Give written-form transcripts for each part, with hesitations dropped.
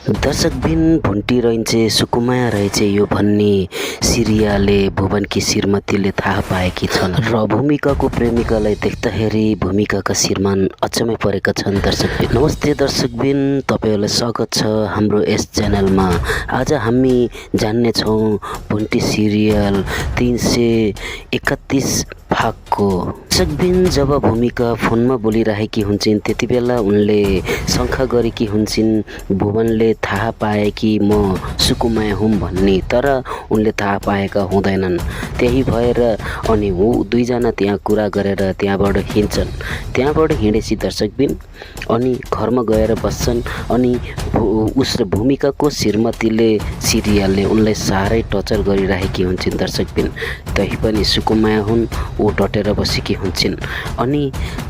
दर्शकबिन भुन्टी रहन्छे सुकुमाया रहेछ यो भन्ने सिरियाले भुवनकी श्रीमतीले थाहा पाएकी छन् र भूमिकाको प्रेमिकालाई देख्दाखेरि भूमिकाका श्रीमान अचम्मै परेका छन्। दर्शकबिन नमस्ते दर्शकबिन, तपाईहरुलाई स्वागत छ हाम्रो यस च्यानलमा। आज हामी जान्नेछौँ भुन्टी सिरियल 331 भागको। दर्शकबिन जब भूमिका फोनमा बोलिरहेकी हुन्छिन् त्यतिबेला उनले शङ्का गरेकी हुन्छिन् भुवनले थाहा पाए कि म सुकुमाया हुँ भन्ने, तर उनले थाहा पाएका हुँदैनन्। त्यही भएर अनि ऊ दुईजना त्यहाँ कुरा गरेर त्यहाँबाट हिँड्छन्। त्यहाँबाट हिँडेपछि दर्शकबिन अनि घरमा गएर बस्छन्। अनि उस भूमिकाको श्रीमतीले सिरियलले उनलाई साह्रै टर्चर गरिरहेकी हुन्छन्। दर्शकबिन तै पनि सुकुमाया हुन्, ऊ डटेर बसेकी हुन्छन्। अनि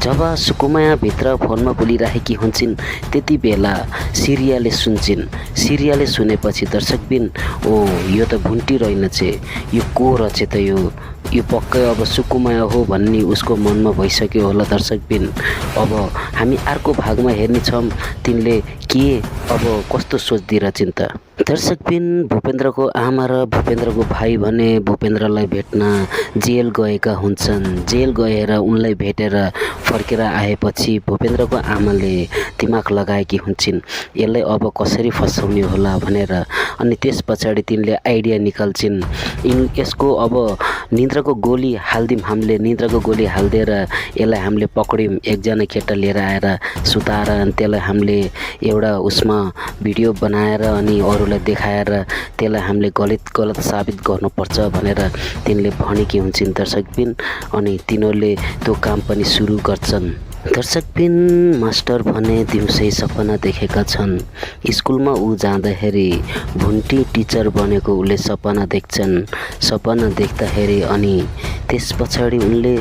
जब सुकुमाया भित्र फोनमा बोलिरहेकी हुन्छन् त्यति बेला सिरियाले सुन्छन्। सिरियाले सुनेपछि दर्शकबिन ओ यो त भुन्टी रहेनछ, यो को रहेछ त यो पक्कै अब सुकुमाया हो भन्ने उसको मनमा भइसक्यो होला। दर्शकबिन अब हामी अर्को भागमा हेर्नेछौँ तिनले के अब कस्तो सोच्दिरहेछन् त। दर्शकबिन भूपेन्द्रको आमा र भूपेन्द्रको भाइ भने भूपेन्द्रलाई भेट्न जेल गएका हुन्छन्। जेल गएर उनलाई भेटेर फर्केर आएपछि भूपेन्द्रको आमाले दिमाग लगाएकी हुन्छन् यसलाई अब कसरी फसाउने होला भनेर। अनि त्यस पछाडि तिनले आइडिया निकाल्छन् यसको अब निन्द्राको गोली हाल्दिम, हामीले निन्द्राको गोली हालिदिएर यसलाई हामीले पक्ड्यौँ, एकजना केटा लिएर आएर सुताएर अनि त्यसलाई हामीले एउटा उसमा भिडियो बनाएर अनि अरूलाई देखाएर त्यसलाई हामीले गलत साबित गर्नुपर्छ भनेर तिनले भनेकी हुन्छन्। दर्शकबिन अनि तिनीहरूले त्यो काम पनि सुरु गर्छन्। दर्शकबिन मास्टर भने दिउँसै सपना देखेका छन्। स्कुलमा ऊ जाँदाखेरि भुन्टी टिचर बनेको उनले सपना देख्छन्। सपना देख्दाखेरि अनि त्यस पछाडि उनले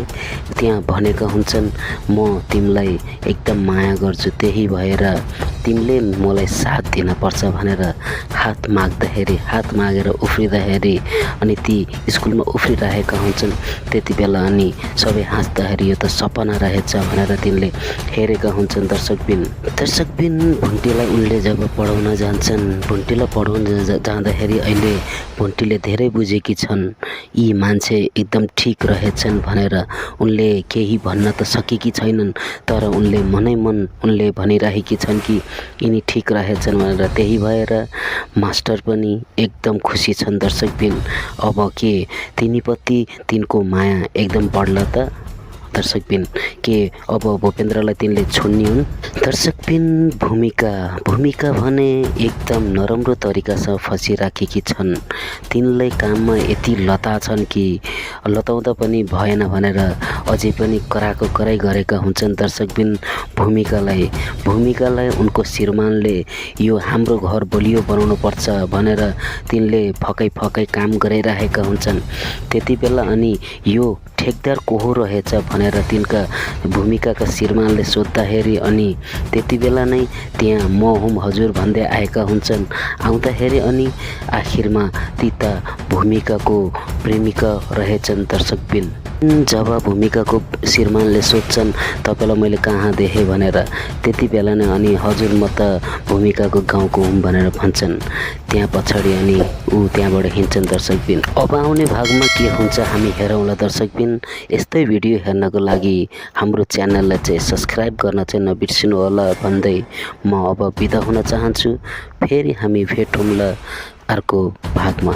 त्यहाँ भनेका हुन्छन् म तिमीलाई एकदम माया गर्छु, त्यही भएर तिमीले मलाई साथ दिन पर्छ भनेर हात माग्दाखेरि, हात मागेर उफ्रिँदाखेरि अनि ती स्कुलमा उफ्रिरहेका हुन्छन्। त्यति बेला अनि सबै हाँस्दाखेरि यो त सपना रहेछ भनेर तिनले हेरेका हुन्छन्। दर्शकबिन भुन्टीलाई उनले जब पढाउन जान्छन्, भुन्टीलाई पढाउन जाँदाखेरि अहिले भुन्टीले धेरै बुझेकी छन् यी मान्छे एकदम ठिक रहेछन् भनेर। उनले केही भन्न त सकेकी छैनन्, तर उनले मनै मन उनले भनिरहेकी छन् कि यिनी ठिक रहेछन् भनेर। त्यही भएर मास्टर पनि एकदम खुसी छन्। दर्शकबिन अब के तिनीप्रति तिनको माया एकदम बढ्ला त। दर्शकबिन के अब भूपेन्द्रलाई तिनले छोड्ने हुन्। दर्शकबिन भूमिका भने एकदम नराम्रो तरिकासँग फसिराखेकी छन्। तिनलाई काममा यति लता छन् कि लताउँदा पनि भएन भनेर अझै पनि कराको कराई गरेका हुन्छन्। दर्शकबिन भूमिकालाई उनको श्रीमानले यो हाम्रो घर बलियो बनाउनु पर्छ भनेर तिनले फकै काम गरिरहेका हुन्छन्। त्यति बेला अनि यो ठेकदार को हो रहेछ भनेर तिनका भूमिकाका श्रीमानले सोद्धाखेरि अनि त्यति बेला नै त्यहाँ म हुँ हजुर भन्दै आएका हुन्छन्। आउँदाखेरि अनि आखिरमा ती त भूमिकाको प्रेमिका रहेछन्। दर्शकबिन जब भूमिकाको श्रीमानले सोध्छन् तपाईँलाई मैले कहाँ देखेँ भनेर, त्यति बेला नै अनि हजुर म त भूमिकाको गाउँको हुँ भनेर भन्छन्। त्यहाँ पछाडि अनि ऊ त्यहाँबाट हिँड्छन्। दर्शकबिन अब आउने भागमा के हुन्छ हामी हेरौँला। दर्शकबिन यस्तै भिडियो हेर्नको लागि हाम्रो च्यानललाई चाहिँ सब्सक्राइब गर्न चाहिँ नबिर्सिनु होला भन्दै म अब बिदा हुन चाहन्छु। फेरि हामी भेटौँला अर्को भागमा।